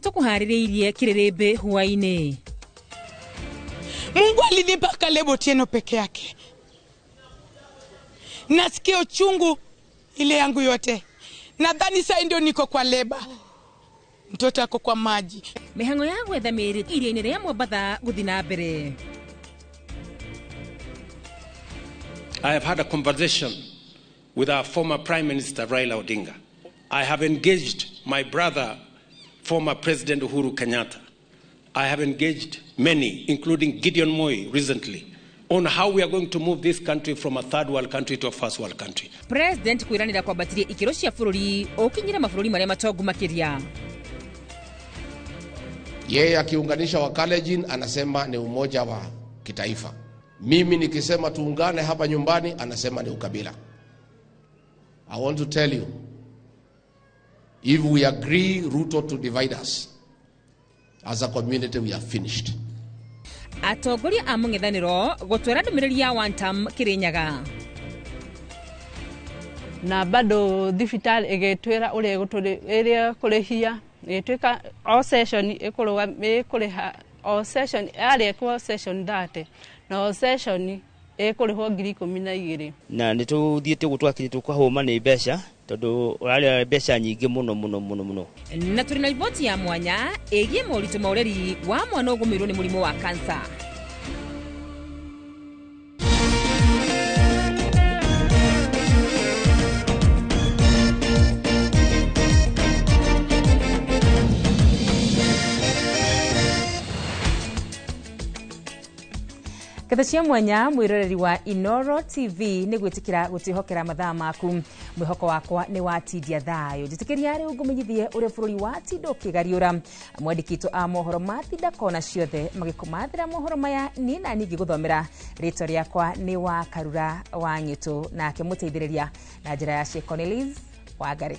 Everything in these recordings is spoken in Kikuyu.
Nĩ tũkũharĩrĩirie kĩrĩrĩmbĩ hwainĩ. Mungu alinipa Caleb Otieno peke yake. Nasikia uchungu ile yangu yote. Nadhani sasa ndio niko kwa leba. Mtoto ako kwa maji. Mĩhang'o ya gwetha mĩĩrĩ iria-inĩ rĩa Mombatha gũthiĩ na mbere. I have had a conversation with our former Prime Minister Raila Odinga. I have engaged my brother, former President Uhuru Kenyatta. I have engaged many, including Gideon Moi recently, on how we are going to move this country from a third world country to a first world country. President kwĩranĩra kwambatiria ikĩro cia bũrũri ũkinyĩre mabũrũri marĩa matongu makĩria. Yeye akiunganisha Wakalenjin anasema ni umoja wa kitaifa. Mimi nikisema tuungane hapa nyumbani anasema ni ukabila. I want to tell you, if we agree Ruto to divide us, as a community we are finished. Atongoria a mũng'ethanĩro gũtwara ndũmĩrĩri ya Wantam Kĩrĩnyaga. Na bado thibitarĩ ĩgĩtwĩra ũrĩa ĩrĩa kũrĩhia ĩgĩtuĩka o session ĩkũrĩha o session yarĩkwo session 30 na o session ĩkũrĩhwo 12,000. Na nĩ tũthiĩte ũguo twakire tũkahũma nĩ mbeca tondũ ũrarĩa mbeca nyingĩ mũno mũno mũno mũno. Na tũrĩ na riboti ya mwanya ĩgiĩ moritũ ma ũreri wa mwana ũgũmĩirwo nĩ mũrimũ wa kansa. Ketha cia mwanya mwiroreri wa Inoro TV nĩ gwĩtĩkĩra gũtwĩhokera mathaa maku. Mwĩhoko wakwa nĩ watindia thayũ. Njĩtĩkĩria rĩu ngũmenyithie ũrĩa bũrũri watinda ũkĩgariũra. Mwandĩkitũ a mohoro matinda kona ciothe magĩkũmathĩra mohoro maya niĩ na niĩ ngĩgũthomera. Rĩtwa rĩakwa nĩ wa Karura wa Ng'ĩtũ, nake mũteithĩrĩria na njĩra ya Cornelis Wangari.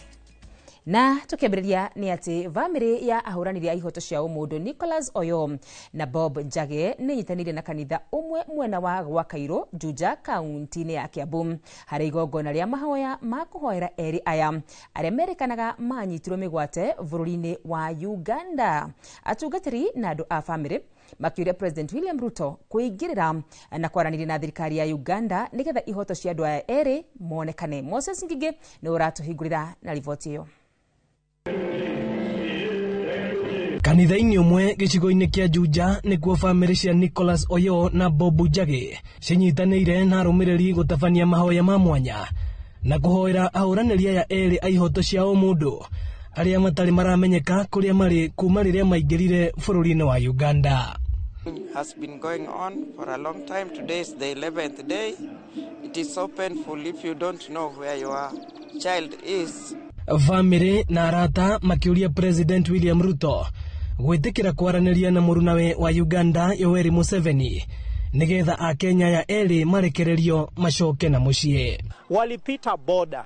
Na tukiambĩrĩria nĩ atĩ bamĩrĩ ya ahũranĩri a ihoto cia ũmũndũ Nicholas Oyo na Bob Njage nĩ nyitanĩire na kanitha ũmwe mwena wa Gwakairũ, Juja, kaunti-inĩ ya Kiambu harĩ igongona rĩa mahoya ma kũhoera erĩ aya arĩa merĩkanaga manyitirwo mĩgwate bũrũri-inĩ wa Uganda. Atungatĩri na andũ a bamĩrĩ makĩũria President William Ruto kũingĩrĩra na kwaranĩria na thirikari ya Uganda nĩgetha ihoto cia andũ aya erĩ monekane. Moses Ngige nĩ ũratũhingũrĩra na riboti ĩyo. Kanitha-inĩ ũmwe gĩcigo-inĩ kĩa Juja nĩkuo bamĩrĩ cia Nicholas Oyo na Bob Njage cinyitanĩire na arũmĩrĩri gũtabania mahoya ma mwanya na kũhoera ahũranĩri aya erĩ a ihoto cia ũmũndũ arĩa matarĩ maramenyeka kũrĩa marĩ kuma rĩrĩa maingĩrire bũrũri-inĩ wa Uganda. Has been going on for a long time. Today is the 11th day. It is so painful if you don't know where your child is. Bamĩrĩ na arata makĩũria President William Ruto gwĩtĩkĩra kwaranĩria na mũrunawe wa Uganda Yoweri Museveni nĩgetha Akenya ya erĩ marekererio macoke na mũciĩ. Walipita boda,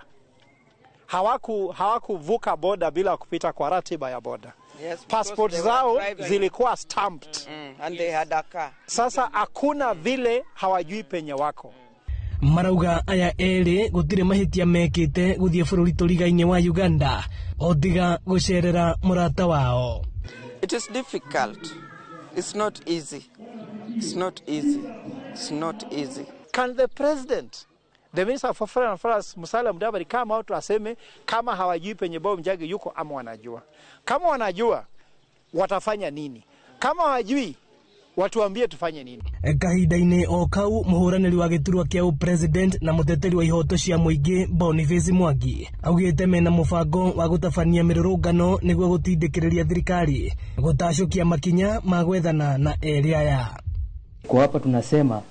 hawakuvuka boda bila kupita kwa ratiba ya boda. Yes, passport zao zilikuwa stamped. And they had a car. Sasa hakuna vile hawajui penye wako. Marauga aya erĩ gũtirĩ mahĩtia mekĩte gũthiĩ bũrũri tũrigainĩ wa Uganda o tiga gũcerera mũrata wao. It is difficult. It's not easy. It's not easy. It's not easy. Can the president, the Minister for Foreign Affairs, Musalia Mudavadi, come out aseme kama hawajui penye Bob Njagi yuko ama wanajua? Kama wanajua watafanya nini? Kama hawajui watuambie tufanye nini? Kahinda-inĩ o kau mũhũranĩri wa gĩturwa kĩa ũpresident na mũteteri wa ihoto cia mũingĩ Boniface Mwangi augĩte mena mũbango wa gũtabania mĩrũrũngano nĩguo gũtindĩkĩrĩria thirikari gũtacũkia makinya ma gwethana na erĩ aya. Kwa hapa tunasema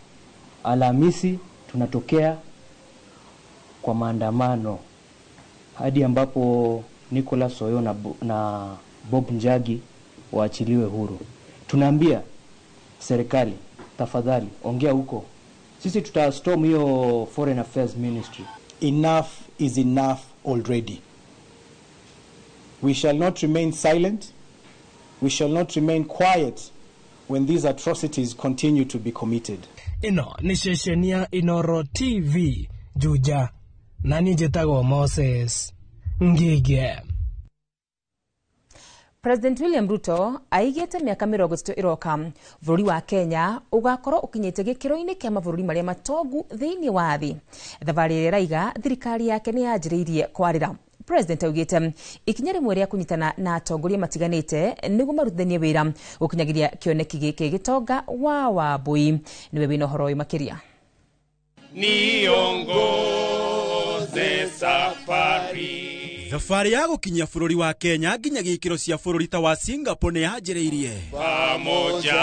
Alhamisi tunatokea kwa maandamano hadi ambapo Nicholas Oyo na Bob Njagi waachiliwe huru. Tunaambia serikali, tafadhali ongea huko, sisi tuta storm hiyo Foreign Affairs Ministry. Enough is enough already. We shall not remain silent. We shall not remain quiet when these atrocities continue to be committed. Ĩno nĩ ceceni ya Inoro TV Juja, na niĩ njĩtagwo Moses Ngige. President William Ruto aigĩte mĩaka 30 ĩroka bũrũri wa Kenya ũgakorwo ũkinyĩte gĩkĩro-inĩ kĩa mabũrũri marĩa matongu thĩinĩ wa thĩ. Thabarĩ ĩrĩa ĩraiga thirikari yake nĩ yanjĩrĩirie kwarĩra. President augĩte ikinya rĩmwe rĩa kũnyitana na atongoria matiganĩte nĩguo marutithanie wĩra gũkinyagiria kĩoneki gĩkĩ. Gĩtonga wa Wambui nĩwe wĩna ũhoro ũyũ makĩria. Niongoze safari. Thabarĩ ya gũkinyia bũrũri wa Kenya nginya gĩkĩro cia bũrũri ta wa Singapore nĩ yanjĩrĩirie. Pamoja.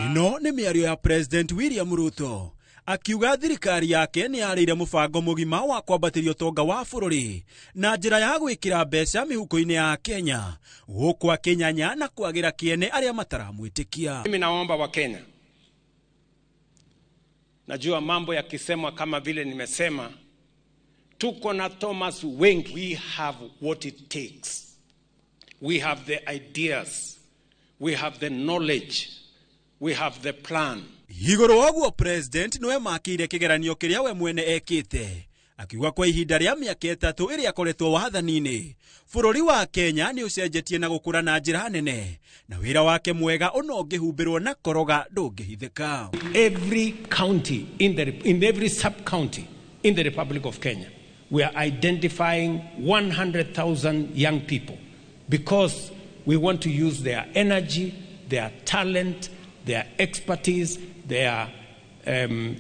Ĩno nĩ mĩario ya President William Ruto akiuga thirikari yake nĩ yarĩire mũbango mũgima wa kwambatĩria ũtonga wa bũrũri na njĩra ya gwĩkĩra mbeca mĩhuko-inĩ ya Kenya gũkũ akĩnyanya na kwagĩra kĩene arĩa mataramwĩtĩkia. Mimi naomba wa Kenya, najua mambo yakisemwa kama vile nimesema, tuko na Thomas wengi. We have what it takes. We have the ideas. We have the knowledge. We have the plan. Igũrũ wa ũguo President nĩwe makĩire kĩgeranio kĩrĩa we mwene ekĩte akiuga kwa ihinda rĩa mĩaka 3 ĩrĩa akoretwo wathani-inĩ bũrũri wa Kenya nĩ ũcenjetie na gũkũra na njĩra nene na wĩra wake mwega ũno ũngĩhumbĩrwo na koroga ndũngĩhithĩka. Every county in every sub-county in the Republic of Kenya, we are identifying 100,000 young people because we want to use their energy, their talent, their expertise, their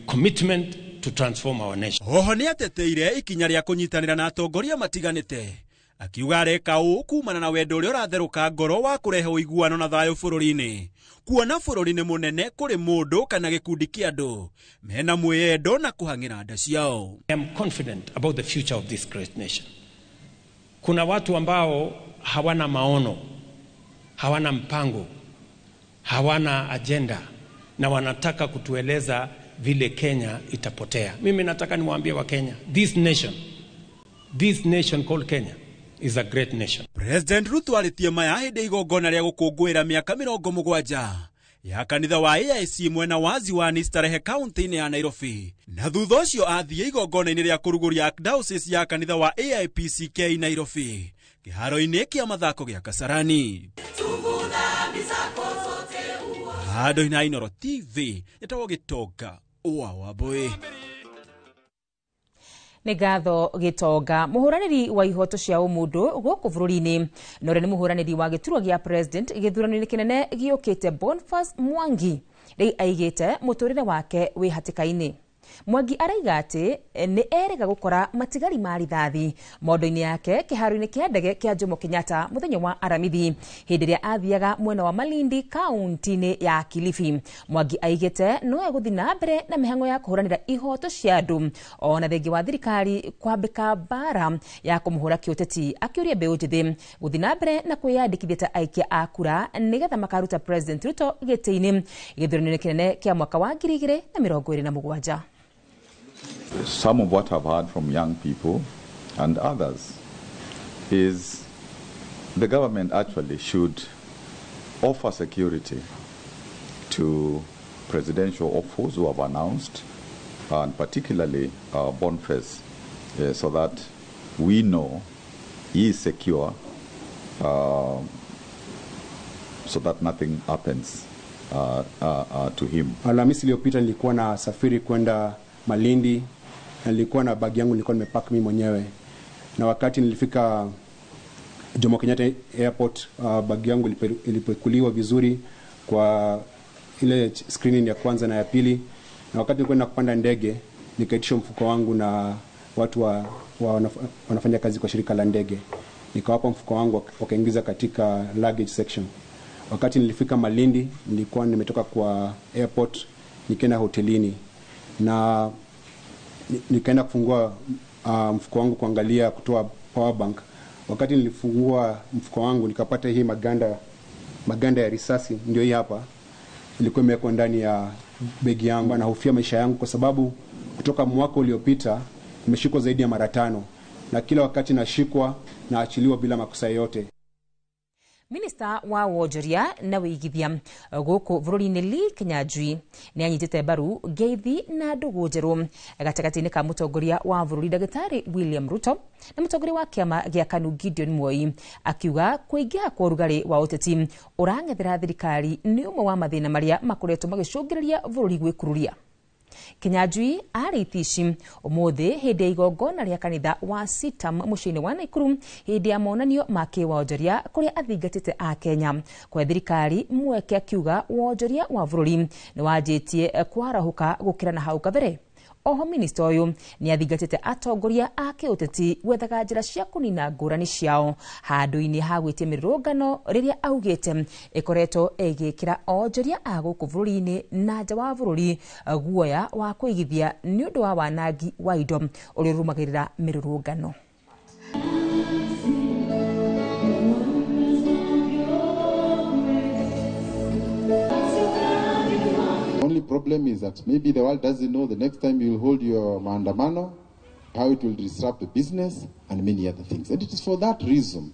commitment to transform our nation. Oho nĩ ateteire ikinya rĩa kũnyitanĩra na atongoria matiganĩte akiuga areka ũũ kumana na wendo ũrĩa ũratherũka ngoro wa kũrehe ũiguano na thayũ bũrũri-inĩ kuona bũrũri nĩ mũnene kũrĩ mũndũ kana gĩkundi kĩa andũ mena mwĩyendo na kũhang'ĩra nda ciao. I am confident about the future of this great nation. Kuna watu ambao hawana maono, hawana mpango, hawana agenda na wanataka kutueleza vile Kenya itapotea. Mimi nataka niwaambie wa Kenya, this nation called Kenya is a great nation. President Ruto arĩtie maya hĩndĩ igongona rĩa gũkũngũĩra mĩaka 70 ya kanitha wa AIC mwena wa Ziwani Starehe kaunti-inĩ ya Nairobi na thutha ũcio athiĩ igongona-inĩ rĩa kũrugũria Archdiocese ya kanitha wa AIPCK Nairobi kĩharo-inĩ kĩa mathako gĩa Kasarani. Handũ-inĩ Inooro TV ĩtagwo Gĩtonga wa Wambui. Nĩ ngatho Gĩtonga. Mũhũranĩri wa ihoto cia ũmũndũ gũkũ bũrũri-inĩ na ũrĩa nĩ mũhũranĩri wa gĩturwa gĩa president gĩthurano-inĩ kĩnene gĩũkĩte Boniface Mwangi rĩu aigĩte mũtũrĩre wake wĩ hatĩka-inĩ. Mwangi araiga atĩ nĩ erĩga gũkora matigari ma rithathi mondo-inĩ yake kĩharo-inĩ kĩa ndege kĩa Jomo Kenyatta mũthenya wa Aramithi hĩndĩ ĩrĩa athiaga mwena wa Malindi kaunti-inĩ ya Kilifi. Mwangi aigĩte no egũthiĩ na mbere na mĩhang'o ya kũhũranĩra ihoto cia andũ ona thengia wa thirikari kwambĩka mbara ya kũmũhũra kĩũteti, akĩũria mbeũ njĩthĩ gũthiĩ na mbere na kwĩyandĩkithia ta aikia a kura nĩgetha makaruta President Ruto gĩtĩ-inĩ gĩthurano-inĩ kĩnene kĩa mwaka wa 2027. Some of what I've heard from young people and others is the government actually should offer security to presidential hopefuls who have announced, and particularly Boniface, so that we know he is secure, so that nothing happens to him. Alhamisi iliyopita nilikuwa na safiri kwenda Malindi, nilikuwa na bag yangu nilikuwa nimepack mimi mwenyewe, na wakati nilifika Jomo Kenyatta Airport, bag yangu ilipekuliwa vizuri kwa ile screening ya kwanza na ya pili, na wakati nilikuwa kupanda ndege nikaitisha mfuko wangu na watu wa wanafanya kazi kwa shirika la ndege, nikawapa mfuko wangu wakaingiza katika luggage section. Wakati nilifika Malindi nilikuwa nimetoka kwa airport nikaenda hotelini na nikaenda kufungua mfuko wangu kuangalia kutoa power bank. Wakati nilifungua mfuko wangu nikapata hii maganda ya risasi, ndio hii hapa, ilikuwa imewekwa ndani ya begi yangu. Nahofia maisha yangu kwa sababu kutoka mwaka uliopita nimeshikwa zaidi ya mara 5, na kila wakati nashikwa na achiliwa bila makosa yote. Minista wa wonjoria na wĩigithia gũkũ bũrũri-inĩ Lee Kinyanjui nĩ anyitĩte mbaru ngeithi na ndũgũ njerũ gatagatĩ-inĩ ka mũtongoria wa bũrũri Ndagĩtarĩ William Ruto na mũtongoria wa kĩama gĩa KANU Gideon Moi, akiuga kũingĩha kwa ũrugarĩ wa ũteti ũrang'ethera thirikari nĩ ũmwe wa mathĩna marĩa makoretwo magĩcũngĩrĩria bũrũri gwĩkururia. Kinyanjui arĩ itici ũmũthĩ hĩndĩ ya igongona rĩa kanitha wa Sitam mũciĩ-inĩ wa Naikuru hĩndĩ ya monanio ma kĩwonjoria kũrĩa athingatĩte a Kenya kũhe thirikari mweke, akiuga wonjoria wa bũrũri nĩ wanjĩtie kwarahũka gũkĩra na hau kabere. Oho minista ũyũ nĩ athingatĩte atongoria a kĩũteti gwethaga njĩra cia kũnina ngũrani ciao handũ-inĩ ha gwĩtia mĩrũrũngano rĩrĩa augĩte ĩkoretwo ĩgĩkĩra onjoria a gũkũ bũrũri-inĩ na nja wa bũrũri guoya wa kũigithia nĩ ũndũ wa wanangi wa indo ũrĩa ũrũmagĩrĩra mĩrũrũngano. Only problem is that maybe the world doesn't know the next time you'll hold your maandamano, how it will disrupt the business and many other things. And it is for that reason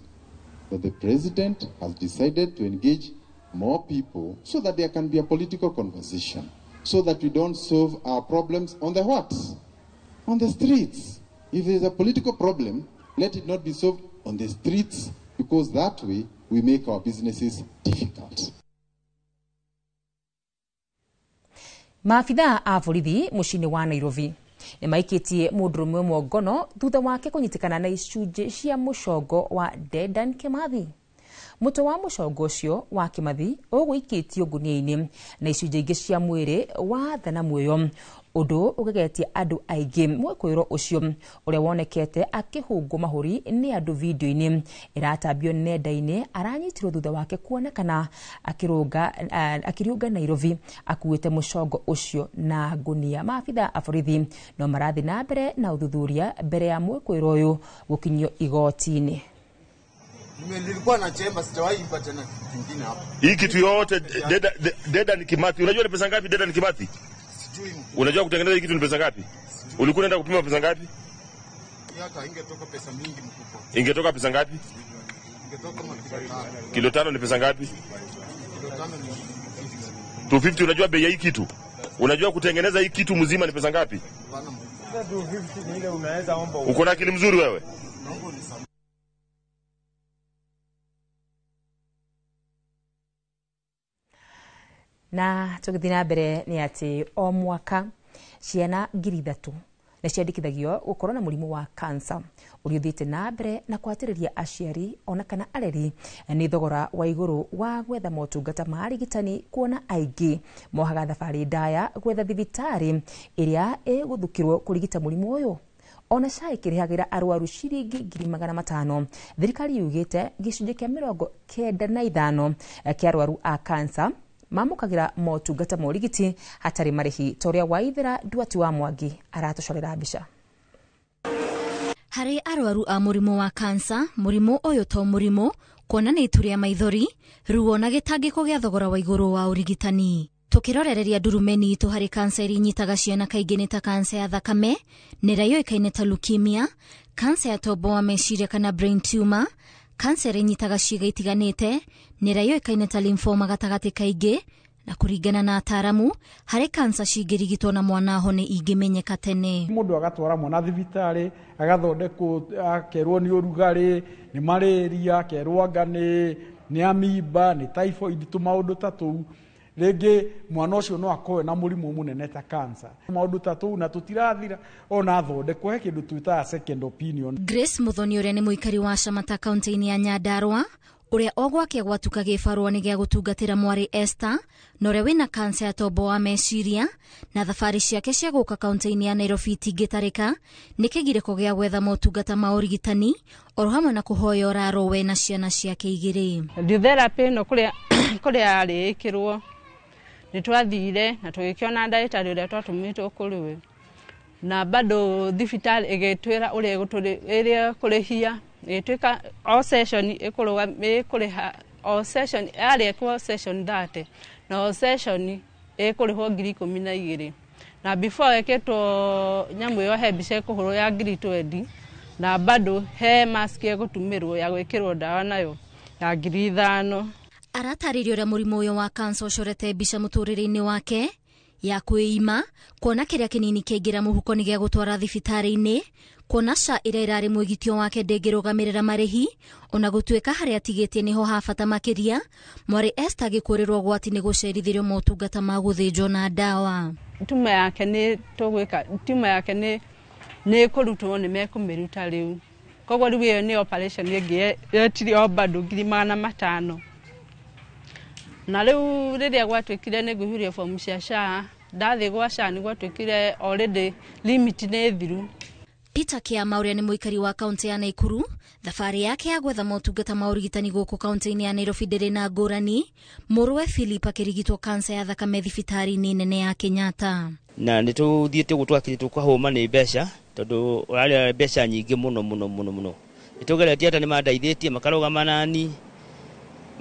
that the president has decided to engage more people so that there can be a political conversation, so that we don't solve our problems on the what? On the streets. If there's a political problem, let it not be solved on the streets, because that way we make our businesses difficult. Maabithaa a borithi mũciĩ-inĩ wa Nairobi nĩ maikĩtie mũndũrũme ũmwe ngono thutha wake kũnyitĩkana na icunjĩ cia mũcongo wa Dedan Kimathi. Mũtwe wa mũcongo ũcio wa Kimathi ũgũikĩtio ngunia-inĩ na icunjĩ ingĩ cia mwĩrĩ wa thanamu ĩyo, ũndũ ũgegetie andũ aingĩ. Mwĩkũĩro ũcio ũrĩa wonekete akĩhũngwo mahũri nĩ andũ video-inĩ ĩratambio nenda-inĩ aranyitirwo thutha wake kuonekana akĩrũnga Nairobi akuĩte mũcongo ũcio na ngunia. Maabitha a borithi no marathiĩ na mbere na ũthuthuria mbere ya mwĩkũĩro ũyũ gũkinyio igoti-inĩ. Nilikuwa na chemba, sijawahi ipa tena kitu kingine hapo. Hii kitu yote Dedan Kimathi, unajua ni pesa ngapi Dedan Kimathi? Sijui. Unajua kutengeneza hii kitu ni pesa ngapi? Ulikuwa unaenda kupima pesa ngapi? Hata ingetoka pesa mingi mkubwa. Ingetoka pesa ngapi? Ingetoka kama kilo 5. Kilo 5 ni pesa ngapi? Kilo 5 ni 250. Unajua bei ya hii kitu? Unajua kutengeneza hii kitu mzima ni pesa ngapi? 250 ni ile unaweza omba. Uko na akili mzuri wewe? Naomba unisamehe. Na tũgĩthiĩ na mbere nĩ atĩ o mwaka ciana 3,000 nĩ ciandĩkithagio gũkorwo na mũrimũ wa kansa ũrĩa ũthiĩte na mbere na kũhatĩrĩria aciari ona kana areri nĩ thogora wa igũrũ wa gwetha motungata ma arigitani, kuona aingĩ mohaga thabarĩ ndaya gwetha thibitarĩ ĩrĩa ĩgũthukĩrwo kũrigita mũrimũ ũyũ. Ona SHA ĩkĩrĩhagĩra arwaru ciringi 500,000, thirikari yugĩte gĩcunjĩ kĩa 95 kĩa arwaru a kansa mamũkagĩra motungata ma ũrigiti hatarĩ marĩhi, ta ũrĩa Waithera Nduati wa Mwangi aratũcorera mbica. Harĩ arwaru a mũrimũ wa kansa, mũrimũ ũyũ to mũrimũ kuona nĩ itu rĩa maithori, ruo na gĩtangĩko gĩa thogora wa igũrũ wa ũrigitani. Tũkĩrorereria ndurumeni itũ harĩ kansa iria inyitaga ciana kaingĩ nĩ ta kansa ya thakame, nĩrĩa yũĩkaine ta leukemia, kansa ya tombo wa meciria kana brain tumor, kansa ĩrĩa inyitaga ciĩga itiganĩte, nĩrĩa yũĩkaine ta lymphoma gatagatĩ kaingĩ, na kũringana na ataaramu harĩ kansa cingĩrigitwo na mwana ahone ingĩmenyeka tene. Mũndũ agatwara mwana thibitarĩ agathondekwo, akerwo nĩ ũrugarĩ, nĩ malaria, akerwo anga nĩ amimba, nĩ typhoid, tũmaũndũ ta tũu. Rĩngĩ mwana ũcio no akorwe na mũrimũ mũnene ta cancer. Maũndũ ta tũu na tũtirathira ona athondekwo, he kĩndũ twĩtaga second opinion. Grace Muthoni ũrĩa nĩ mũikari wa Shamata kaunti-inĩ ya Nyandarua, ũrĩa o gwake gwatuka gĩbarũa nĩ gĩa gũtungatĩra mwarĩ Esther, na ũrĩa wĩna kansa ya tombo wa meciria, na thabarĩ ciake cia gũka kaunti-inĩ ya Nairobi itingĩtarĩka nĩ kĩgirĩko gĩa gwetha motungata ma ũrigitani oro hamwe na kũhoya ũraro we na ciana ciake igĩrĩ. Therapy ĩno kũrĩa yarĩ ĩkĩrwo nĩ twathire na tũgĩkĩona ndagĩtarĩ ũrĩa twatũmĩtwo kũrĩ we, na bado thibitarĩ ĩgĩtwĩra ũrĩa ĩrĩa kũrĩhia, ĩgĩtuĩka o session ĩkũrĩha o session yarĩ ĩkwo session 30 na o session ĩkũrĩhwo 12,000, na before ĩkĩtwo nyamũ ĩyo he mbica ĩkũhũrwo ya 20,000, na bado he mask ĩgũtumĩrwo ya gwĩkĩrwo ndawa nayo Ya 5,000. Aratarĩria ũrĩa mũrimũ ũyũ wa kansa ũcorete mbica mũtũrĩre-inĩ wake ya kwĩima kuona kĩrĩa kĩnini kĩaingĩra mũhuko nĩ gĩa gũtwara thibitarĩ-inĩ, kuona SHA ĩrĩa ĩrarĩ mwĩgitio wake ndĩngĩrũgamĩrĩra marĩhi ona gũtuĩka harĩa atigĩtie nĩho ha bata makĩria. Mwarĩ Esther agĩkũrĩrwo gwati nĩ gũcerithĩrio motungata ma gũthĩnjwo na ndawa. Tuma yake nĩ tũgwĩka, tuma yake nĩ kũrutwo, nĩ mekũmĩruta rĩu, koguo rĩu ĩyo nĩ operation ĩngĩ yetirio bado 500,000. Na rĩu rĩrĩa gwatuĩkire nĩ ngũihũria fomu cia SHA, ndathiĩ gwa SHA nĩ gwatuĩkire already limit nĩ thiru. Peter Kiama ũrĩa nĩ mũikari wa kaunti ya Naikuru, thabarĩ yake ya gwetha motungata ma ũrigitani gũkũ kaunti-inĩ ya Nairobi ndĩrĩ na ngũrani. Mũrũwe Philip akĩrigitwo kansa ya thakame thibitarĩ-inĩ nene ya Kenyatta. Na nĩ tũthiĩte ũguo twakire tũkahũma nĩ mbeca, tondũ ũrarĩa mbeca nyingĩ mũno mũno mũno mũno. Nĩ tũgeretie ata nĩ mandeithĩtie, makarũgama nani,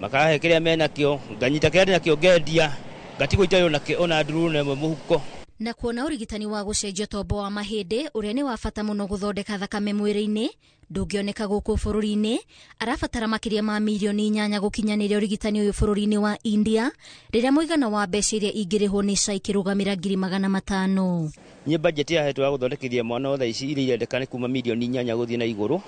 makahe kĩrĩa menakĩo, nganyita kĩrĩa ndĩnakĩo ngendia, ngatigwo itarĩ onakĩo ona ndururu na ĩmwe mũhuko. Na kuona ũrigitani wa gũcenjia tombo wa mahĩndĩ ũrĩa nĩ wa bata mũno gũthondeka thakame mwĩrĩ-inĩ ndũngĩoneka gũkũ bũrũri-inĩ, arabatara makĩria ma 8 mirioni gũkinyanĩria ũrigitani ũyũ bũrũri-inĩ wa India, rĩrĩa mũigana wa mbeca iria ingĩrĩhwo nĩ SHA ikĩrũgamĩra 500,000. Niĩ budget yahetwo ya gũthondekithia mwana o thaa ici iria irendeka nĩ kuma 8 mirioni gũthiĩ na igũrũ.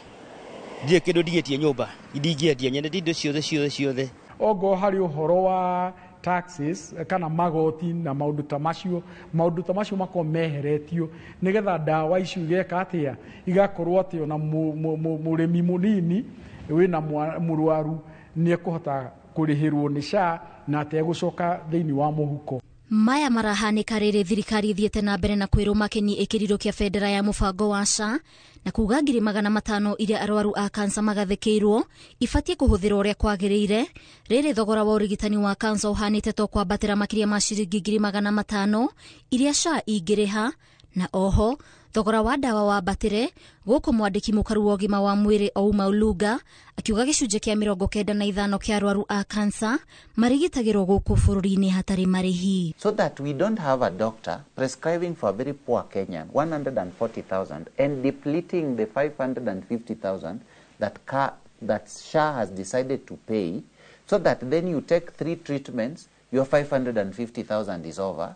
Ndirĩ kĩndũ ndigĩtie nyũmba, ndingĩendia, nyendete indo ciothe ciothe ciothe. Ongo harĩ ũhoro wa taxes kana magoti na maũndũ ta macio, maũndũ ta macio makorwo meheretio nĩgetha ndawa icio igeka atĩa, igakorwo atĩ ona mũrĩmi mũnini wĩna mũrwaru nĩ ekũhota kũrĩhĩrwo nĩ SHA na ategũcoka thĩinĩ wa mũhuko. Maya marahanĩka rĩrĩ thirikari ĩthiĩte na mbere na kwĩrũma kĩni ĩkĩrirũkia bendera ya mũbango wa SHA na kuga 500,000 iria arwaru a kansa magathĩkĩirwo ibatiĩ kũhũthĩrwo ũrĩa kwagĩrĩire, rĩrĩ thogora wa ũrigitani wa kansa ũhanĩte to kwambatĩra makĩria ma ciringi 500,000 iria SHA ingĩrĩha, na oho thogora wa ndawa wambatĩre gũkũ. Mwandĩki mũkaru wa ũgima wa mwĩrĩ Ouma Oluga akiuga gĩcunjĩ kĩa 95 kĩa arwaru a kansa marigitagĩrwo gũkũ bũrũri-inĩ hatarĩ marĩhi. So that we don't have a doctor prescribing for a very poor Kenyan 140,000 and depleting the 550,000 that SHA has decided to pay, so that then you take three treatments, your 550,000 is over.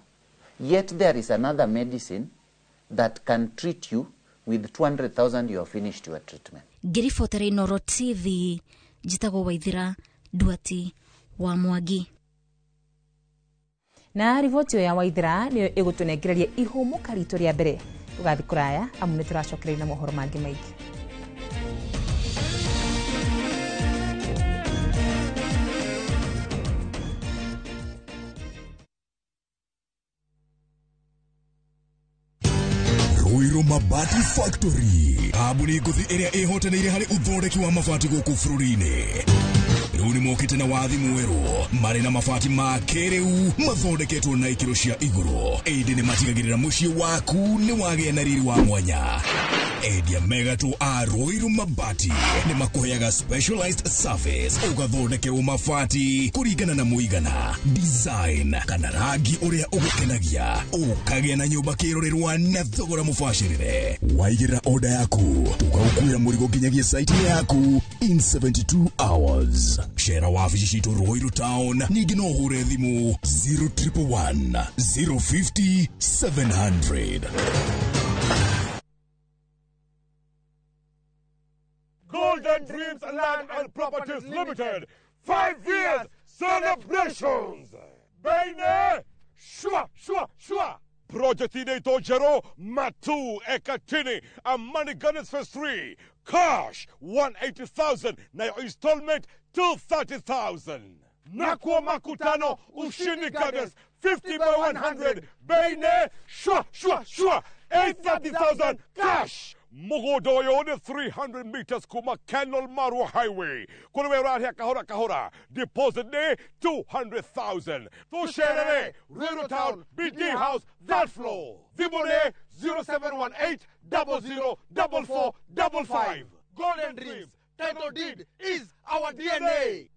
Yet there is another medicine that can treat you with 200,000, you have finished your treatment. Ngĩribotera Inooro TV, njĩtagwo Waithira Nduati wa Mwangi. Na riboti ĩyo ya Waithira nĩyo ĩgũtũnengereria ihũmũka ritũ rĩa mbere. Tũgathiĩ kũraya amu nĩ tũracokereria na mohoro mangĩ maingĩ. Ruiru Mabati Factory, kambuni ngũthi ĩrĩa ĩhotanĩire harĩ ũthondeki wa mabati gũkũ bũrũri-inĩ, rĩu nĩ mokĩte na wathi mwerũ marĩ na mabati ma kĩrĩu mathondeketwo na ikĩro cia igũrũ, ĩndĩ nĩ matigagĩrĩra mũciĩ waku nĩ wagĩa na riri wa mwanya. Endia megatũ a Ruiru Mabati nĩ makũheaga specialized service, ũgathondekerwo mabati kũringana na mũigana, design kana rangi ũrĩa ũgũkenagia, ũkagĩa na nyũmba kĩrorerwa na thogora mũbacĩrĩre. Waigĩrĩra oda yaku, tũgagũkuĩra mũrigo nginyagia site yaku in 72 hours. Cera wabici citũ Ruiru Town, ningĩ no ũhũre thimũ 0111 050 700. Golden Dreams Land and Properties Limited. 5 years celebrations. Baine, shua, shua, shua. Project inaitwa Jero Matu Ekatini Amani Gardens Phase 3. Cash 180,000 na your installment 230,000. Nakwa Makutano Ushindi Gardens 50 by 100. Baine, shua, shua, shua. 830,000 cash. Mũgũnda ũyũ nĩ 300 meters kuma Kenol Marua Highway, kũrĩ we ũrarĩa kahora kahora. Deposit nĩ 200,000. Tũcerere Ruiru Town, BD House, third floor. Thimũ nĩ 0718 00 44 55. Golden Dreams, title deed is our DNA.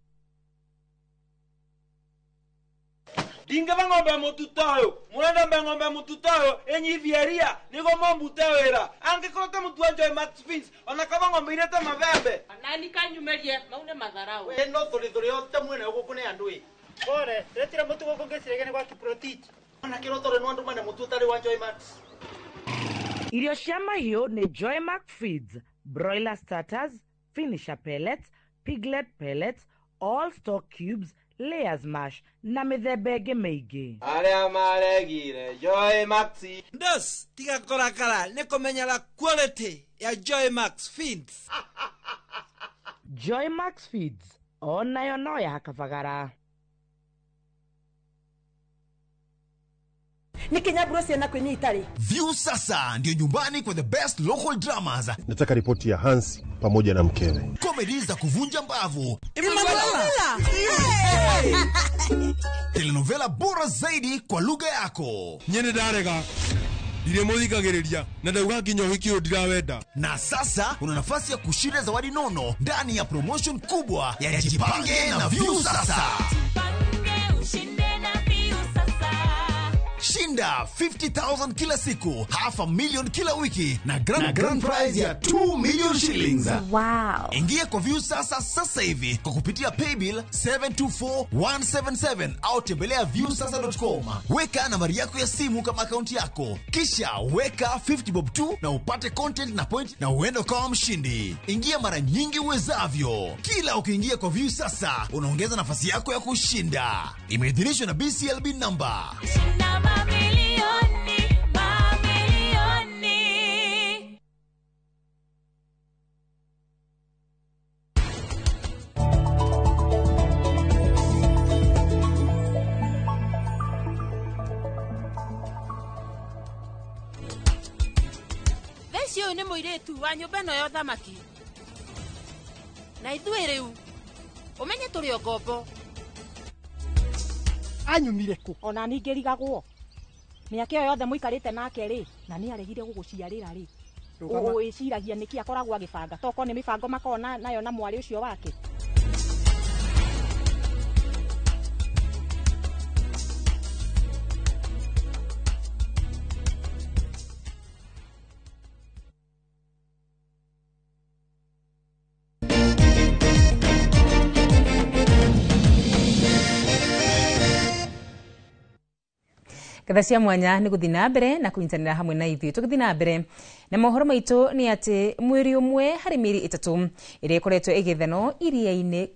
Ndingeva ng'ombe mututoyo murenda mbe ng'ombe mututoyo enyithieria nigo mombute wira angikorwo te mutu wa Joy Max Fins ona kaba ng'ombe irete mabembe nani kanyumerie maune matharau we no thuri yote mwene guku ni andu i pore retira mutu guku ngicirege ni gwa Kiprotich ona kiro tore no andu mane mutu utari wa Joy Max. Irio cia mahiũ nĩ Joy Max Feeds, broiler starters, finisher pellets, piglet pellets, all stock cubes, layers mash na mĩthemba ĩngĩ mĩingĩ. Arĩa maregire Joy Max ndos tiga kũrakara nĩ kũmenyera quality ya Joy Max Feeds. Joy Max Feeds onayo no ya kabagara. Nikinyaburo ciana kwinyi itari. View sasa ndio nyumbani kwa the best local dramas. Nataka ripoti ya Hans pamoja na mkewe. Comedy za kuvunja mbavu. Emanuela. Telenovela bora zaidi kwa lugha yako. Nyene ndarega. Ndiremuthikagiriria na ndauga nginya uhiki uyu ndirawenda. Na sasa una nafasi ya kushinda zawadi nono ndani ya promotion kubwa ya Jipange na View sasa. Jipange ushinde na View sasa. Shinda 50,000 kila siku, 500,000 kila wiki na grand prize ya 2 million shillings. Wow. Ingia kwa View sasa sasa hivi kwa kupitia paybill 724177 au tembelea viewsasa.com. Weka nambari yako ya simu kama akaunti yako. Kisha weka 50 bob 2 na upate content na point na uende kama mshindi. Ingia mara nyingi uwezavyo. Kila ukiingia kwa View sasa unaongeza nafasi yako ya kushinda. Imeidhinishwa na BCLB number. Shinda mamilioni, mamilioni. Theci ũyũ nĩ mũirĩtu wa nyũmba ĩno ya ũthamaki. Na ithuĩ rĩu ũmenye tũrĩ o ngombo. Anyumire kũ? Ona ningĩ rigagwo. Mĩaka ĩyo yothe mũikarĩte nake rĩ, na nĩ aregire gũgũciarĩra rĩ. Ũĩciragia nĩkĩ akoragwo agĩbanga? Tokorwo nĩ mĩbango makoragwo nayo na mwarĩ ũcio wake. Ngatha cia mwanya nĩ gũthiĩ na mbere na kũnyitanĩra hamwe na ithuĩ. Tũgĩthiĩ na mbere na mohoro maitũ nĩ atĩ mwĩrĩ ũmwe harĩ mĩĩrĩ ĩtatũ ĩrĩa ĩkoretwo ĩgĩthenwo iria-inĩ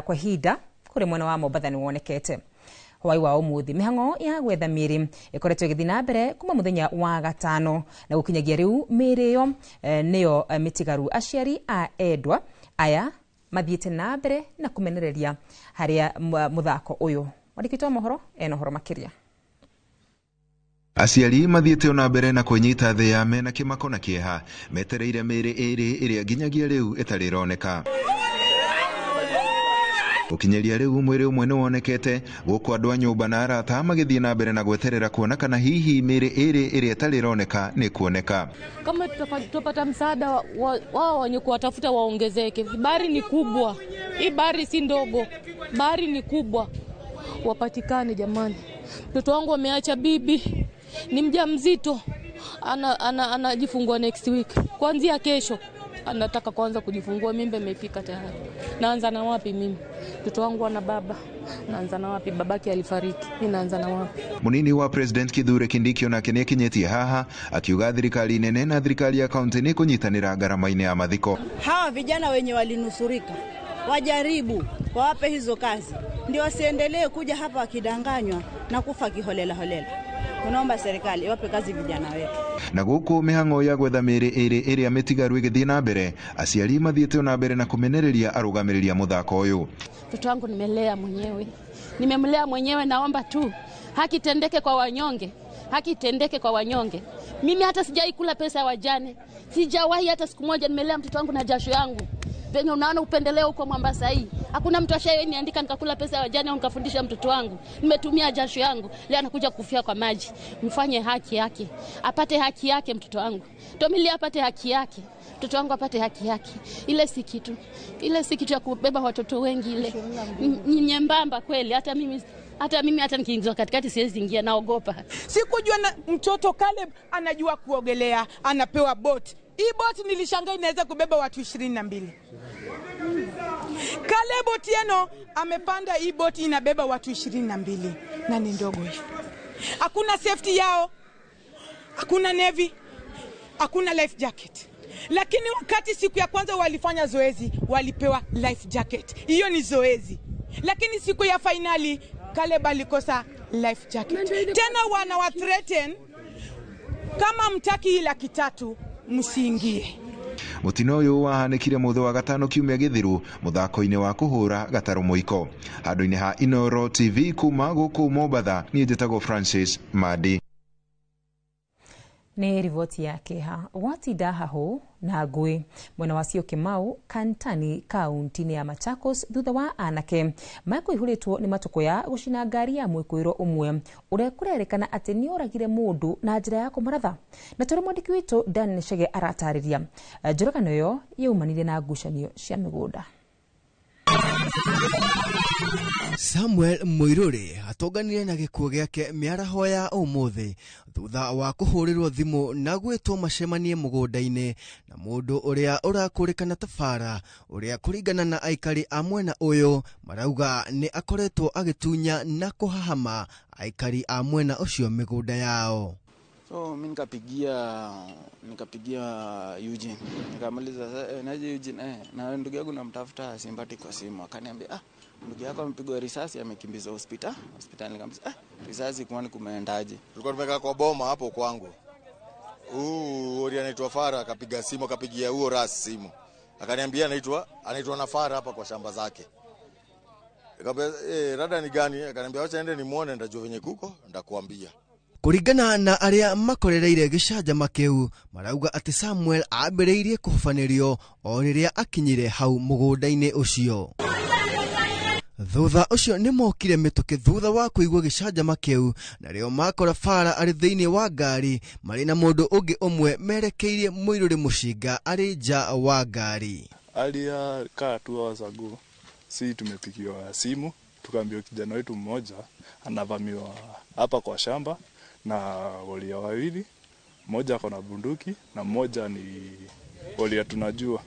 kwa ihinda kũrĩ mwena wa Mombatha nĩ wonekete. Hwai wa ũmũthĩ mĩhang'o ya gwetha mĩĩrĩ ĩkoretwo ĩgĩthiĩ na mbere kuma mũthenya wa gatano na gũkinyagia rĩu mĩĩrĩ ĩyo nĩyo mĩtigaru. Aciari a endwa aya mathiĩte na mbere na kũmenereria harĩa mũthako ũyũ. Mwandĩki witũ wa mohoro ena ũhoro makĩria. Aciari mathiĩte ona mbere na kwĩnyita thĩ ya mena kĩmako na kĩeha metereire mĩĩrĩ ĩrĩ ĩrĩa nginyagia rĩu ĩtarĩ ĩroneka. Gũkinyĩria rĩu mwĩrĩ ũmwe nĩ wonekete gũkũ andũ a nyũmba na arata magĩthiĩ na mbere na gweterera kuona kana hihi mĩĩrĩ ĩrĩ ĩrĩa ĩtarĩ ĩroneka nĩ kuoneka. Kama tutapata msaada wao wenye kuwatafuta waongezeke. Bahari ni kubwa, hii bahari si ndogo, bahari ni kubwa, wapatikane jamani. Mtoto wangu ameacha bibi, ni mjamzito, anajifungua next week. Kuanzia kesho anataka kuanza kujifungua, mimba imefika tayari. Naanza na wapi mimi? Mtoto wangu ana baba. Naanza na wapi? Babake alifariki. Mimi naanza na wapi? Munini wa President Kithure Kindiki onake nĩakinyĩtie haha akiuga thirikari nene na thirikari ya kaunti nĩ kũnyitanĩra ngarama-inĩ ya mathiko. Hawa vijana wenye walinusurika wajaribu wawape hizo kazi, ndio wasiendelee kuja hapa wakidanganywa na kufa kiholela holela. Tunaomba serikali iwape kazi vijana wetu. Na guku mihango ya gwetha mĩĩrĩ ĩrĩ ĩrĩa mĩtigaru ĩgĩthiĩ na mbere, aciari mathiĩte na mbere na kũmenereria arũgamĩrĩri a mũthako ũyũ. Mtoto wangu nimelea mwenyewe, nimemlea mwenyewe. Naomba tu haki tendeke kwa wanyonge, haki tendeke kwa wanyonge. Mimi hata sijai kula pesa ya wajane, sijawahi hata siku moja. Nimelea mtoto wangu na jasho yangu. Venye unaona upendeleo huko Mombasa hii, hakuna mtu ashayeniandika nikakula pesa ya wajane au nikafundisha mtoto wangu. Nimetumia jasho yangu, leo anakuja kufia kwa maji. Mfanye haki yake, apate haki yake mtoto wangu. Tomili apate haki yake, mtoto wangu apate haki yake. Ile si kitu, ile si kitu ya kubeba watoto wengi, ile ni nyembamba kweli. Hata mimi Hata mimi hata nikiingizwa katikati siwezi ingia, naogopa. Sikujua na mtoto Caleb anajua kuogelea, anapewa boat. Hii boat nilishangaa inaweza kubeba watu 22. Caleb Otieno amepanda hii boat inabeba watu 22 na ni ndogo hivi. Hakuna safety yao, hakuna navy, hakuna life jacket. Lakini wakati siku ya kwanza walifanya zoezi, walipewa life jacket. Hiyo ni zoezi. Lakini siku ya finali Caleb alikosa life jacket. Tena wana threaten kama mtaki 300,000 msiingie. Mutino uyu wahanĩkire mũthĩ wa gatano kiumia gĩthiru mũthako-inĩ wa kũhũra gatarũ mũiko. Handũ-inĩ ha Inooro TV kuma gũkũ Mombatha, niĩ njĩtagwo Francis Madi. Nĩ riboti ya kĩeha gwatinda hahũ na ngũĩ mwena wa Syokimau Kantani kaunti-inĩ ya Machakos thutha wa anake makũihũrĩtwo nĩ matũkũya gũcina ngari ya mwĩkũĩrwo ũmwe ũrĩa kũrerĩkana atĩ nĩoragire mũndũ na njĩra ya kũmũratha. Na tũrĩ mwandĩki witũ Dan Chege aratarĩria njũragano ĩyo yaumanire na ngucanio cia mĩgũnda. Samuel Muiruri atonganire na gĩkuũ gĩake mĩaraho ya ũmũthĩ thutha wa kũhũrĩrwo thimũ na gwĩtwo macemanie mũgũnda-inĩ na mũndũ ũrĩa ũrakũrĩkana ta Fara, ũrĩa kũringana na aikari a mwena ũyũ marauga nĩ akoretwo agĩtunya na kũhahama aikari a mwena ũcio mĩgũnda yao. So mimi nikapigia Eugene, nikamaliza naje Eugene, na ndugu yangu namtafuta simpati kwa simu. Akaniambia ndugu yako amepigwa risasi amekimbizwa hospitali. Nikamwambia risasi kwani kumeendaje? Tulikuwa tumekaa kwa boma hapo kwangu. Huyu anaitwa Fara akapiga simu, akapigia huo ras simu. Akaniambia anaitwa na Fara hapa kwa shamba zake. Nikamwambia rada ni gani? Akaniambia acha ende nimuone, ndajua venye kuko ndakuambia. Kũringana na arĩa makorereire gĩcanjama kĩu marauga atĩ Samuel ambĩrĩirie kũhobanĩrio o rĩrĩa akinyire hau mũgũnda-inĩ ũcio. Thutha ũcio nĩ mokire mĩtũkĩ thutha wa kũigua gĩcanjama kĩu, narĩo makora Fara arĩ thĩinĩ wa ngari marĩ na mũndũ ũngĩ ũmwe merekeirie Mũirũrĩ mũcinga arĩ nja wa ngari. Earlier kaa 2 hours ago, si tumepigiwa simu tukaambiwa kijana wetu mmoja anavamiwa hapa kwa shamba na walia wawili, mmoja ako na bunduki na mmoja ni walia tunajua.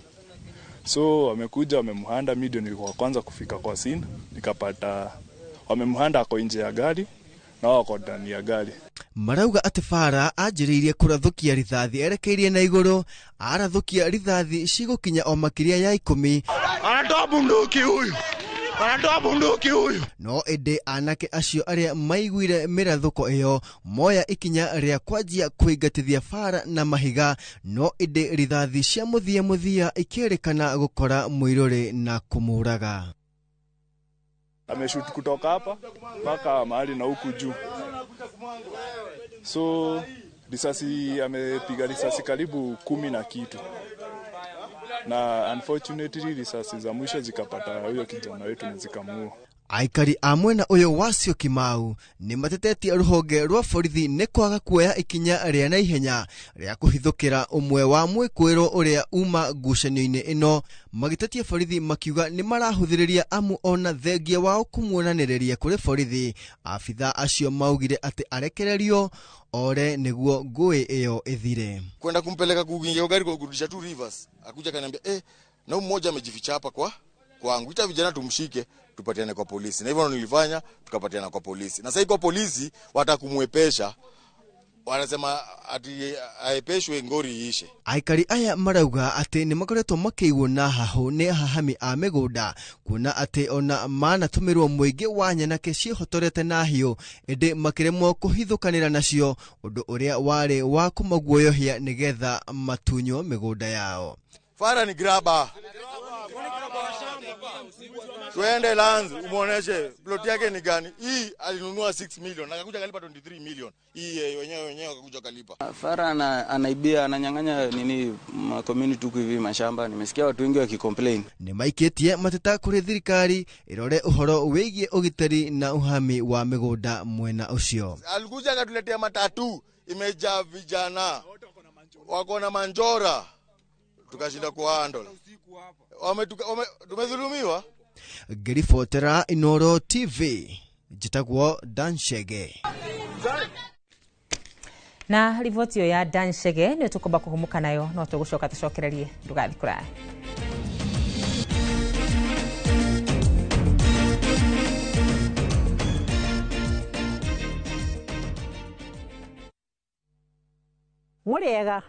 So wamekuja wamemhanda, mimi ndio nilikuwa kwanza kufika kwa scene, nikapata wamemhanda ako nje ya gari na wao wako ndani ya gari. Marauga atĩ Fara anjĩrĩirie kũrathũkia rithathi erekeirie na igũrũ, arathũkia rithathi cigũkinya o makĩria ya 10. Anatoa bunduki huyu. Anatoa bunduki huyu. No ĩndĩ anake acio arĩa maiguire mĩrathũko ĩyo moya ikinya rĩa kwanjia kũingatithia Fara na mahiga, no ĩndĩ rithathi cia mũthia mũthia ikĩrĩkana gũkora Mũirũrĩ na kũmũraga. Ameshoot kutoka hapa mpaka mahali na huku juu. So risasi amepiga risasi karibu 10 na kitu. Na unfortunately risasi za mwisho zikapata huyo kijana wetu na zikamuua. Aikari a mwena ũyũ wa Syokimau nĩ matetetie rũhonge rwa borithi nĩ kwaga kuoya ikinya rĩa naihenya rĩa kũhithũkĩra ũmwe wa mwĩkũĩrwo ũrĩa uma ngucanio-inĩ ĩno, magĩtetia borithi makiuga nĩ marahũthĩrĩria amu ona thengia wao kũmuonanĩrĩria kũrĩ borithi. Abitha acio maugire atĩ arekererio ore nĩguo ngũĩ ĩyo ĩthire. Kwenda kumpeleka kuingia gari kwa kurudisha tu rivers, akuja kaniambia na mmoja amejificha hapa kwa kwangu, ita vijana tumshike tupatiane kwa polisi. Na hivyo nilifanya, tukapatiana kwa polisi. Na sasa kwa polisi watakumwepesha, wanasema ati aepeshwe ngori iishe. Aikari aya marauga atĩ nĩ makoretwo makĩiguo na hahũ nĩ ahahami a mĩgũnda, kuona atĩ ona manatũmĩrwo mũingĩ wa nyanake ciĩhotorete na hiũ ĩndĩ makĩremwo kũhithũkanĩra nacio, ũndũ ũrĩa warĩ wa kũmaguoyohia nĩgetha matunywo mĩgũnda yao. Fara ni graba. Tuende lands umuoneshe plot yake ni gani. Hii alinunua 6 million na akakuja kalipa 23 million. Hii wenyewe akakuja kalipa. Fara anaibia, ananyang'anya nini community huku hivi mashamba. Nimesikia watu wengi wakicomplain. Nĩ maikĩtie mateta kũrĩ thirikari ĩrore ũhoro wĩgiĩ ũgitĩri na ũhami wa mĩgũnda mwena ũcio. Alikuja akatuletea matatu imejaa vijana wako na manjora, tukashinda kuhandle. Tumedhulumiwa. Ngĩribotera Inooro TV Njĩtagwo Dan Chege. Na riboti ĩyo ya Dan Chege nĩ tũkwamba kũhũmũka nayo, no tũgũcoka tũcokererie, ndũgathiĩ kũraya. Mũrĩega,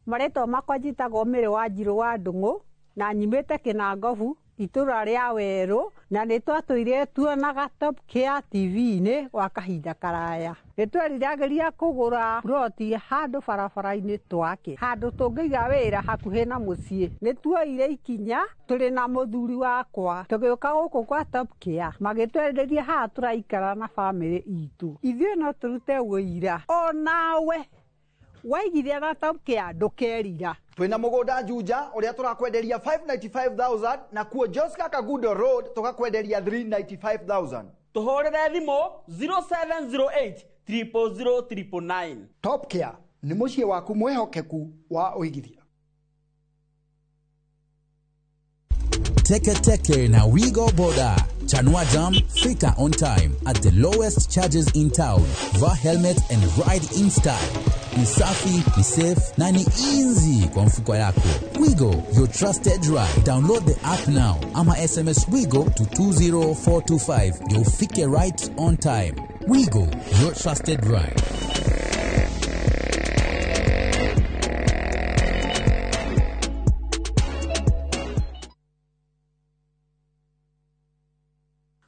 marĩtwa makwa njĩtagwo Mĩrĩ wa Njirũ wa Ndung'u na nyumĩte Kĩnangobu itũra rĩa Werũ, na nĩ twatũire tuonaga Top Care TV-inĩ gwa kahinda karaya. Nĩ tweriragĩria kũgũra ploti handũ barabara-inĩ twake, handũ tũngĩiga wĩra hakuhĩ na mũciĩ. Nĩ tuoire ikinya tũrĩ na mũthuri wakwa tũgĩũka gũkũ kwa Top Care, magĩtwenderia haha tũraikara na bamĩrĩ itũ. Ithuĩ no tũrute wũira onawe waigithia na Top Care ndũkerira. Twina mugunda Juja uria turakwenderia 595,000 na kuo Joska Kagudo Road tukakwenderia 395,000. Tuhurire thimu 0708 000 999. Top Care ni muciĩ waku mwihokeku wa uigithia. Teke Teke na Wigo Boda. Chanua Jam, fika on time at the lowest charges in town. Vaa helmet and ride in style. Ni safi, ni safe na ni easy kwa mfuko yako. Wigo, your trusted ride. Download the app now ama SMS Wigo to 20425 ndio ufike right on time. Wigo, your trusted ride.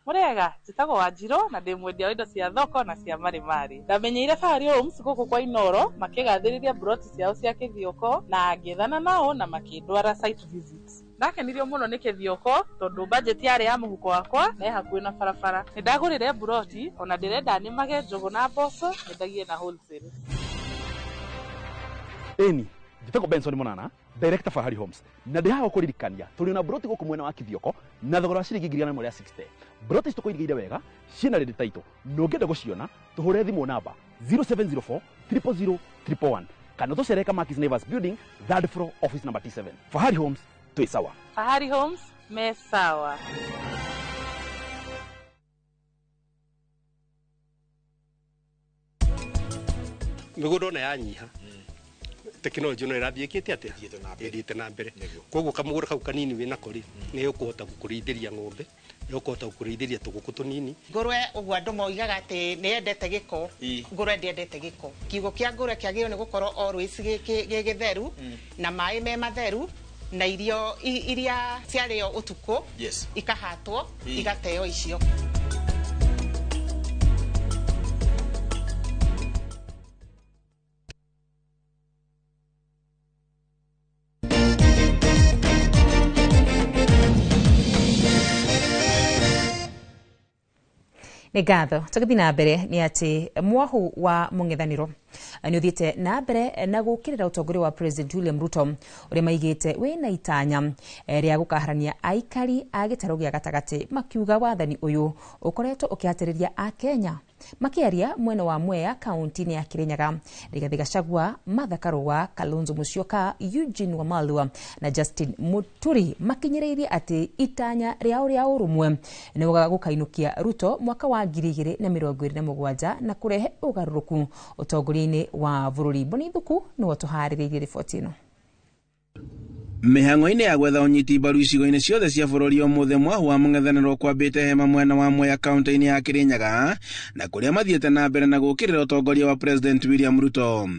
Mũrĩega, njĩtagwo Wanjirũ na ndĩ mwendia wa indo cia thoko na cia marimari. Ndamenyeire Fahari Homes gũkũ kwa Inoro makĩgathĩrĩria broti ciao cia Kĩthioko na ngĩethana nao na makĩndwara site visit. Ndakenirio mũno nĩ Kĩthioko tondũ budget yarĩ ya mũhuko wakwa na ĩ hakuhĩ na barabara. Nĩ ndagũrire broti ona ndĩrenda nĩmage njũgũ na mboco nyendagie na wholesale. Ĩni, njĩtagwo Benson Monana, director Fahari Homes, na ndĩ haha kũririkania tũrĩ na broti gũkũ mwena wa Kĩthioko na thogora wa ciringi 160. Broti ici tũkũigĩire wega ciĩna ready title, na ũngĩenda gũciona tũhũre thimũ namba 0704 000 111 kana tũcere Kamakis Neighbors Building, third floor, office number T7. Fahari Homes, twĩ sawa. Fahari Homes me sawa. Mĩgũnda ona yanyiha, tekinoronjĩ no ĩrathiĩ ĩkĩte atĩa, ĩthiĩte na mbere. Koguo kamũgũnda kau kanini wĩnako rĩ, nĩ ũkũhota gũkũrĩithĩria ng'ombe, nĩ ũkũhota gũkũrĩithĩria tũgũkũ tũnini. Ngũrwe ũguo andũ moigaga atĩ nĩ yendete gĩko, ngũrwe ndĩendete gĩko. Kiugũ kĩa ngũrwe kĩagĩrĩirwo nĩ gũkorwo always gĩ gĩtheru na maĩ me matheru na irio iria ciarĩo ũtukũ ikahatwo igateo icio. Nĩ ngatho. Tũgĩthiĩ na mbere nĩ atĩ mwahu wa mũng'ethanĩro nĩ ũthiĩte na mbere na gũkĩrĩra ũtongoria wa President William Ruto ũrĩa maigĩte wĩna itanya rĩa gũkaharania aikari a gĩtarũ gĩa gatagatĩ, makiuga wathani ũyũ ũkoretwo ũkĩhatĩrĩria Akenya. Makĩaria mwena wa Mwea kaunti-inĩ ya Kirinyaga, Rigathi Gachagua, Martha Karua, Kalonzo Musyoka, Eugene Wamalwa na Justin Muturi makinyĩrĩirie atĩ itanya rĩao rĩa ũrũmwe nĩ gũkainũkia Ruto mwaka wa 2027 na kũrehe ũgarũrũku ũtongoria-inĩ wa bũrũri. Boni Thuku nĩwe tũharĩrĩirie riboti ĩno. Mĩhang'o-inĩ ya gwetha ũnyiti mbaru icigo-inĩ ciothe cia bũrũri ũmũthĩ mwahu wa mũng'ethanĩro kwambĩte hema mwena wa Mwea kaunti-inĩ ya Kirinyaga na kũrĩa mathiĩte na mbere na gũkĩrĩra ũtongoria wa President William Ruto.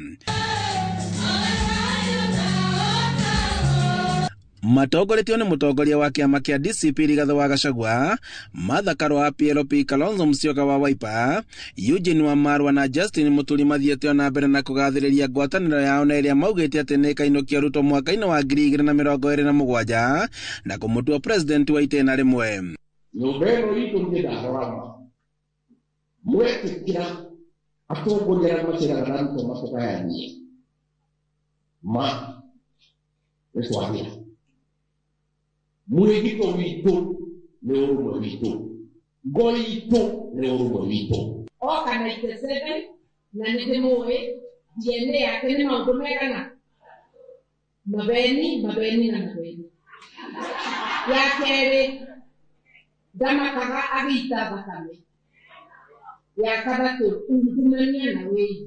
Matongoretio nĩ mũtongoria wa kĩama kĩa DCP Rigathi wa Gachagua, Martha Karua wa PLP, Kalonzo Musyoka wa Wiper, Eugene Wamalwa na Justin Muturi mathiĩte na mbere na kũgathĩrĩria ngwatanĩro yao na ĩrĩa maugĩte atĩ nĩ ĩkainũkia Ruto mwaka-inĩ wa 2027 na kũmũtua president wa itĩna rĩmwe. Nyũmba ĩno itũ niĩ ndahorama mwetĩkĩra atongoria arĩa maceraga na Ruto matũgayanie ma nĩ twagĩra. Mwĩgito witũ nĩ ũrũmwe witũ, ngo itũ nĩ ũrũmwe witũ. Oka 97 na nĩ ndĩmũĩ DNA yake nĩ maũndũ megana mabeni mabeni na mabeni. Ya kerĩ ndamakaga agĩita thakame, Ya kathatũ, ungumania na wĩi.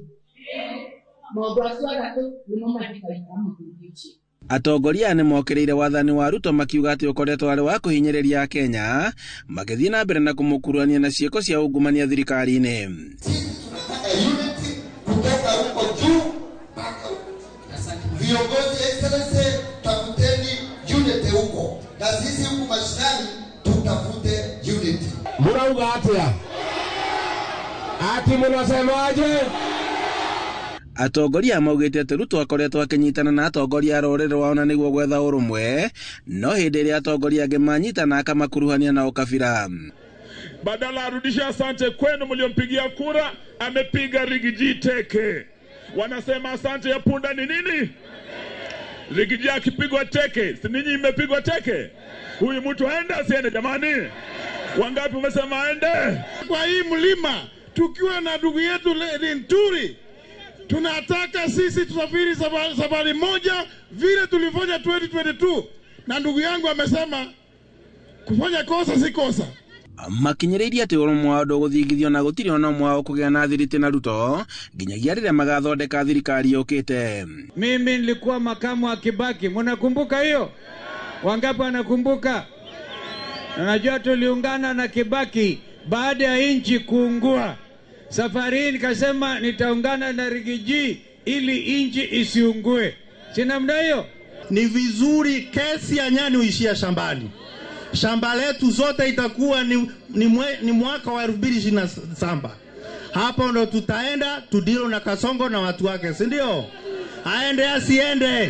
Maũndũ acio atatũ nĩmo mathikagia mũthuri ũcio. Atongoria aya nĩmokĩrĩire wathani wa Ruto makiuga atĩ ũkoretwo arĩ wa kũhinyĩrĩria Akenya magĩthiĩ na mbere na kũmũkuruhania na ciĩko cia ungumania thirikari-inĩ. Kutoka huko juu mpaka huko chini. Viongozi excellency, tafuteni unity huko, na sisi huku mashinani tutafute unity. Murauga atia? Ati munasemaje? Atongoria maugĩte atĩ Ruto akoretwo akĩnyitana na atongoria a rũrĩrĩ rwao na nĩguo gwetha ũrũmwe, no hĩndĩ ĩrĩa atongoria angĩ manyitana akamakuruhania na ũkabira. Badala arudishe asante kwenu mliompigia kura, amepiga Rigiji teke. Wanasema asante ya punda ni nini? Rigiji akipigwa teke, si ninyi mmepigwa teke? Huyu mtu aende asiende jamani? Wangapi umesema aende? Kwa hii mlima tukiwa na ndugu yetu Linturi, tunataka sisi tusafiri safari moja vile tulifanya 2022, na ndugu yangu amesema kufanya kosa si kosa. Makinyĩrĩirie atĩ ũrũmwe wao ndũgũthingithio na gũtirĩ ona ũmwe wao kũgĩa na thiriti na Ruto nginyagia rĩrĩa magathondeka thirikari yũkĩte. Mimi nilikuwa makamu wa Kibaki, mnakumbuka hiyo? Wangapi wanakumbuka? Na najua tuliungana na Kibaki baada ya nchi kuungua. Safari hii nikasema nitaungana na Rigiji ili nchi isiungue. Si namna hiyo? Ni vizuri kesi ya nyani uishia shambani. Shamba letu zote itakuwa ni mwaka wa 2027. Hapo ndo tutaenda tudilo na Kasongo na watu wake, si ndio? Aende asiende.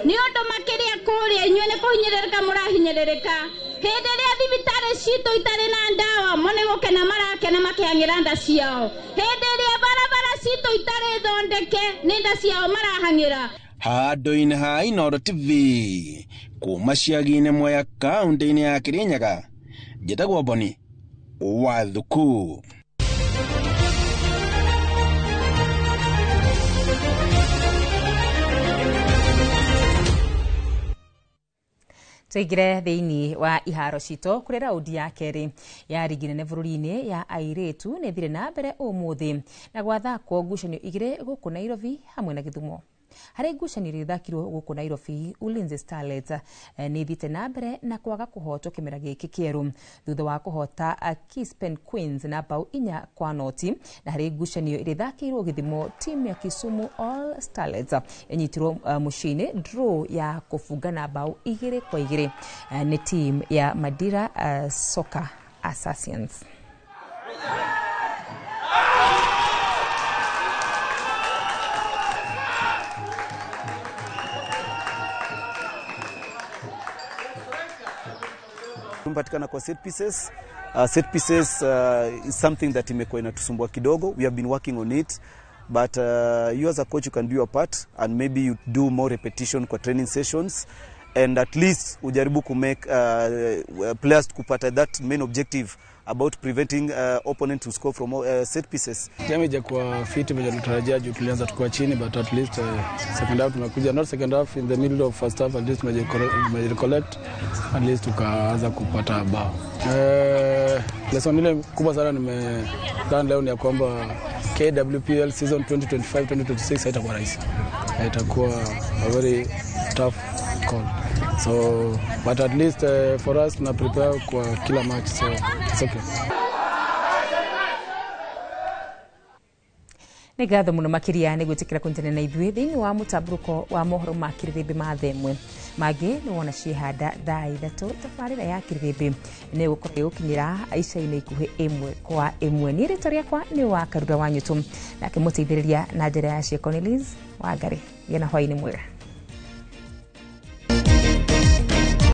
Ni undu makiria kuria inyuĩ nĩ kũhinyĩrĩrĩka mũrahinyĩrĩrĩka. Hĩndĩ ĩrĩa thibitarĩ citũ itarĩ na ndawa, mo nĩ gũkena marakena makĩhang'ĩra nda ciao. Hĩndĩ ĩrĩa barabara citũ itarĩ thondeke, nĩ nda ciao marahang'ĩra. Handũ-inĩ ha Inooro TV kuma Ciagi-inĩ Mwea kaũntĩ-inĩ ya Kirinyaga, njĩtagwo Boni wa Thuku. Tũingĩre thĩinĩ wa iharo citũ kũrĩ raundi ya kerĩ ya rigi nene bũrũri-inĩ ya airĩtu nĩ ĩthire na mbere ũmũthĩ na gwathakwo ngucanio igĩrĩ gũkũ Nairobi hamwe na Gĩthumo. Harĩ ngucanio iria ithakirwo gũkũ Nairobi, Ulinzi Starlets nĩ ithiĩte na mbere na kwaga kũhotwo kĩmera gĩkĩ kĩerũ thutha wa kũhota Kispen Queens na bao 4-0. Na harĩ ngucanio iria ithakĩirwo Gĩthimo, timu ya Kisumu All Starlets ĩnyitirwo mũciĩ-inĩ draw ya kũbungana bao 2-2 nĩ timu ya Madira Soccer Assassins. Tumepatikana kwa set pieces. Set pieces is something that imekuwa inatusumbua kidogo. We have been working on it, but you as a coach you can do your part and maybe you do more repetition kwa training sessions and at least ujaribu ku make players kupata that main objective about preventing opponent to score from set pieces. Game haijakuwa fit vile tulitarajia juu tulianza tukiwa chini, but at least second half tumekuja, not second half, in the middle of first half at least tumejirecollect, at least tukaanza kupata bao. Lesson ile kubwa sana nimelearn leo ni ya kwamba KWPL season 2025-2026 haitakuwa rahisi. Itakuwa a very tough call. So, but at least for us tuna prepare kwa kila match, so it's okay. Nĩ ngatho mũno makĩria nĩ gwĩtĩkĩra kũnyitanĩra na ithuĩ thĩinĩ wa mũtambũrũko wa mohoro ma kĩrĩrĩmbĩ ma thaa ĩmwe. Mangĩ nĩ wona ciĩhanda thaa 3 tabarĩra ya kĩrĩrĩmbĩ nĩ ĩgũkorwo ĩgũkinyĩra ica-inĩ ikuhĩ 1:1. Niĩ rĩtwa rĩakwa nĩ wa Karura wa Nyũtũ, nake mũteithĩrĩria na njĩra ya ciĩko nĩ Liz Wangari. Gĩa na hwaĩ-inĩ mwega.